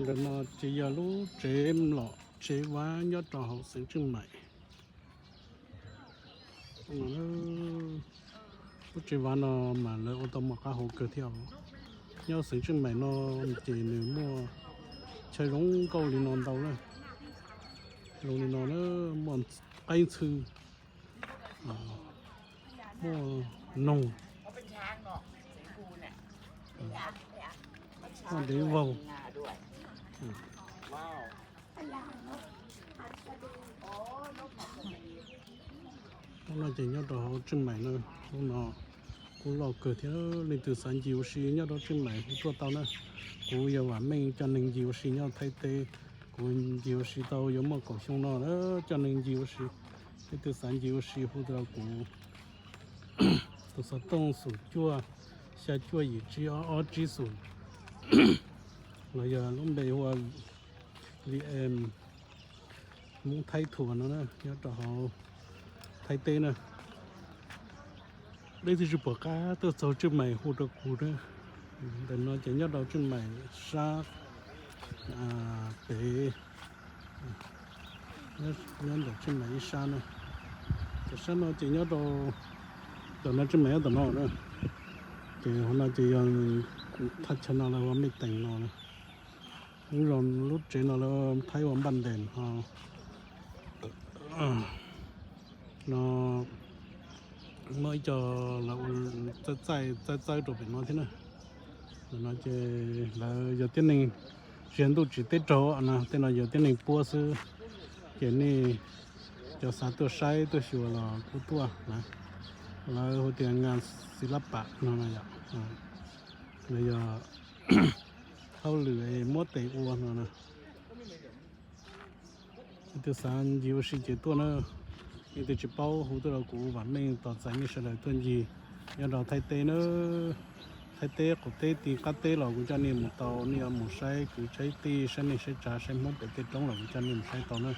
Ntawm no ces yog lub tsev mlom tsev vab nyob rau hauv xeev Tswj Maim. Lub tsev vab no mas lawv ua tau muaj qab hau kawg thiab. Nyob xeev Tswj Maim no ces nws muaj chaw zoo nkauj li no ntau na. Zoo li no na, muaj qaib ntxhw, muaj noog, muaj dev vaug. Lub no ces nyob rau hauv Tswj Maim na. Lub no kuj loj kawg thiab, leej twg xav ncig ua si nyob rau Tswj Maim hu tuaj tau na. Kuv yog Vam Meej, coj neeg ncig ua si nyob Thaib teb. Kuv ncig ua si tau yuav muaj kaum xyoo no na, coj neeg ncig ua si. Leej twg xav ncig ua si hu tuaj rau kuv. Tus xov tooj xoom cuaj, xya cuaj yim tsib ob ob tsib xoom, los yog lub npe hu ua V M Hmoob Thaib Thuam no na, nyob rau hauv Thaib teb na. Leej twg tsis pom qab tuaj txog Tswj Maim hu rau kuv na. Ntawm no ces nyob rau Tswj Maim sab pem, nyob ntawm Tswj Maim ib sab na. Ces sab no ces nyob rau, tom no Tswj Maim nyob tom no na. Ces hauv no ces yog thaj chaw no lawv ua Mej Teem no na. Lub zos lub tsev no lawv Thaib ua Npaj Ntees ho no. Muaj ib co lawv txawb txawb rau pem no thiab na. Ntawm no ces lawv yog tib neeg tsis yog ntuj tsim teb raug no, tej no yog tib neeg puab xwb. Ces nej cov xav tuaj saib tuaj xyuas los kuj tuaj na. Lawv hu tias ngas xis lab pam no na yom. Lawv yog hauj lwm muab tes ua no na. Leej twg xav ncig ua si ces tuaj na. Leej twg tsis paub hu tuaj rau kuv, Vam Meej tos txais nej sawv daws tuaj ncig. Nyob rau Thaib teb na, Thaib teb qaum teb ti qab teb los kuv coj nej mus tau, nej yuav mus saib kwv saib tij, saib neej saib tsav, saib Hmoob pem tej roob los kuv coj nej mus saib tau na.